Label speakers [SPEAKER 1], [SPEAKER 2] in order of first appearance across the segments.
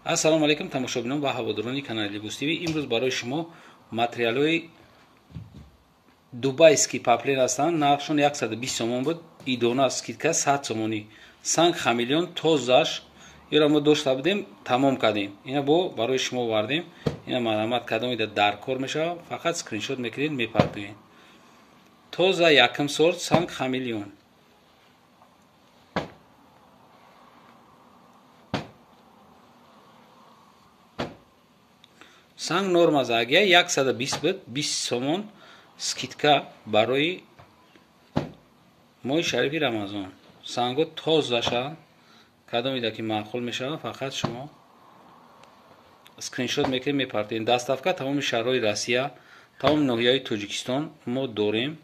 [SPEAKER 1] Ассалому алайкум тамошобинон ва ҳаводорони канали Либос ТВ. Имрӯз барои шумо материалҳои дубайский паплин ҳастанд. Нархшон 120 сомон буд. Идона скидка 100 сомонӣ. Санг хамелеон тозаш. Иро мо дошта будем, тамом кардем. Ина бо барои шумо овардем. Ина марҳамат кадомида дар кор мешавад, фақат скриншот мекунед, мепартоед. Тоза якм сорт санг хамелеон. Санг норма загия 120 буд, 20 сомон скидка барои моҳи шарифи Рамазон. Санго тозаша, кадомида ки маъқул мешавад, фақат шумо скриншот мекунед, мепартоед. Доставка тамоми шаҳрҳои Россия, тамоми ноҳияҳои Тоҷикистон мо дорем.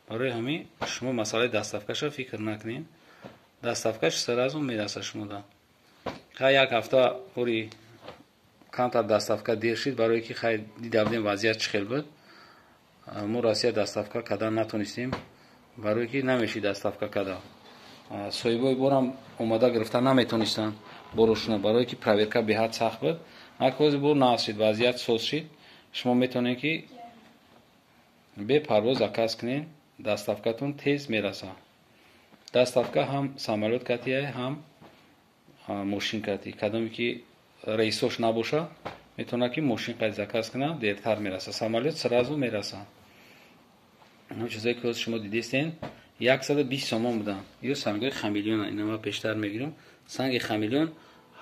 [SPEAKER 1] Барои ҳамин шумо масъалаи доставкаша фикр накунед. Доставкаш сразу мерасад шумода. Хай як ҳафта бори камтар доставка дер шид, барое ки хай дида будем вазъият чӣ хел буд. Мо Россия доставка кардан натонистем, барое ки намешид доставка кардан. Соҳибои борам омада гирифта наметонистанд борошуна, барое ки проверка беҳад сахт буд. Ҳар бор нағз шид, вазъият соз шид. Шумо метавонед ки бепарво заказ кунед, доставкатон тез мерасад. Доставка ҳам самолёт катия, ҳам мошин кати. Кадоме ки рейсош набоша, метавонад ки мошин қайд заказ кунад, дертар мерасад. Самолёт сразу мерасад. Ин чизое ки шумо дидистен 120 сомон буданд. Ё сангҳои хамелеон, ина ман пештар мегирам. Санги хамелеон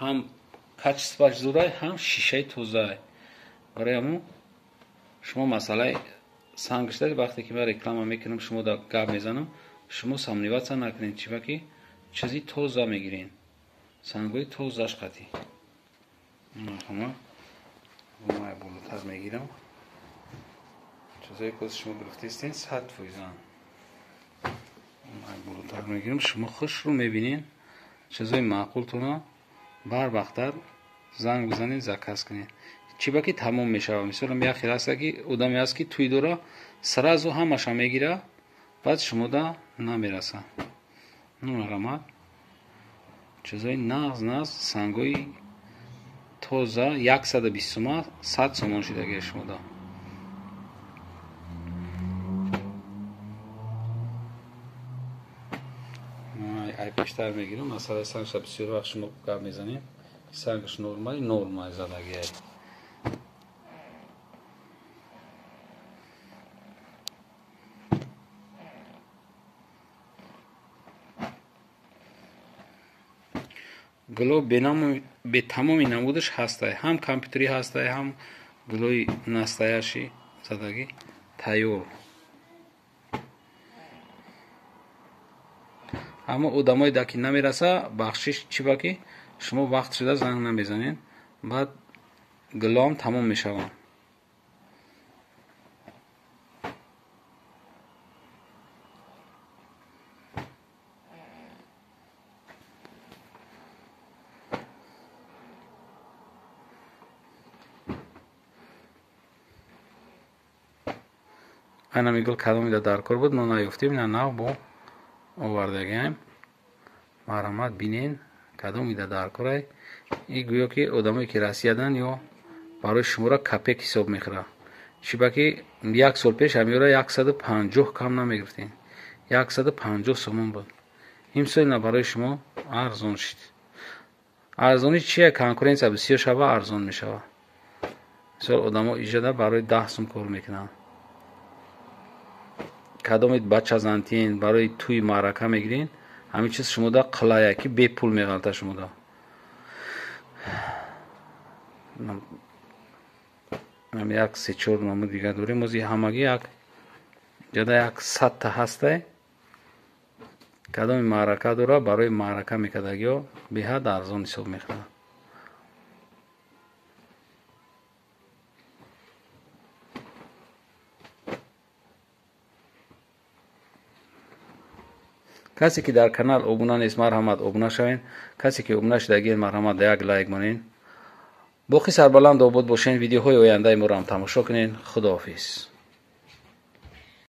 [SPEAKER 1] ҳам качестваш зурай, ҳам шишаи тозай. Барои ҳамун шумо масъалаи санг шуда, вақте ки ман реклама мекунам, шумо да гап мезанам, шумо сомневаться накунед, чиба ки чизи тоза мегирен. Сангҳои тозаш қатӣ. Марҳамат, ман болотар мегирам. Чизое ки шумо гирифтаистен 100%. Ман болотар мегирам, шумо хушрӯ мебинед. Чизои маъқултона барвақттар занг бизанед, заказ кунед. Чиба ки тамом мешавад. Мисолам як хел аст ки одаме аст ки тӯй дора, сразу ҳамаша мегира, баъд шумода намерасад. Марҳамат, чизои нағз нағз, сангҳои тоза 120 сомон, 100 сомон шидагия шумода. Ай пештар мегирам, масъалаи сангша бисёр вақт шумо гап мезанем. Сангаш нормали, нормал задагия. Гуло бе тамоми намудаш ҳастай, ҳам компютерӣ ҳастай, ҳам гулои настоящий задагӣ тайёр. Аммо одамое да ки намераса, бахшиш чиба ки шумо вақт шуда занг намезанед, баъд гулоам тамом мешаванд. Айна мигул кадомида дар кор буд, мо наёфтем, ина нав бо овардагием. Марҳамат бинен кадомида дар корай. И гӯё ки одамое ки Россиядан ё барои шуморо капек ҳисоб мехӯрад. Чиба ки як сол пеш ҳамёра 150 кам намегирифтем. 150 сомон буд. Имсол ина барои шумо арзон шид. Арзонӣ чия? Конкуренсия бисёр шава, арзон мешавад. Мисол одамо иҷода барои 10 сум кор мекунанд. Кадомед бача зантин барои тӯи маърака мегирин, ҳамин чиз шумода қилая ки бепул меғалта шумода. Як се чор номуд дига дорем, ози ҳамагӣ як ҷада як садта ҳастай. Кадоми маърака дора, барои маърака мекардагиҳо беҳад арзон ҳисоб мехӯрад. Касе ки дар канал обуна нест, марҳамат обуна шавед. Касе ки обуна шудагиед, марҳамат як лайк монед. Боқӣ сарбаланд обод бошед. Видеоҳои ояндаи моро ҳам тамошо кунед. Худоҳофиз.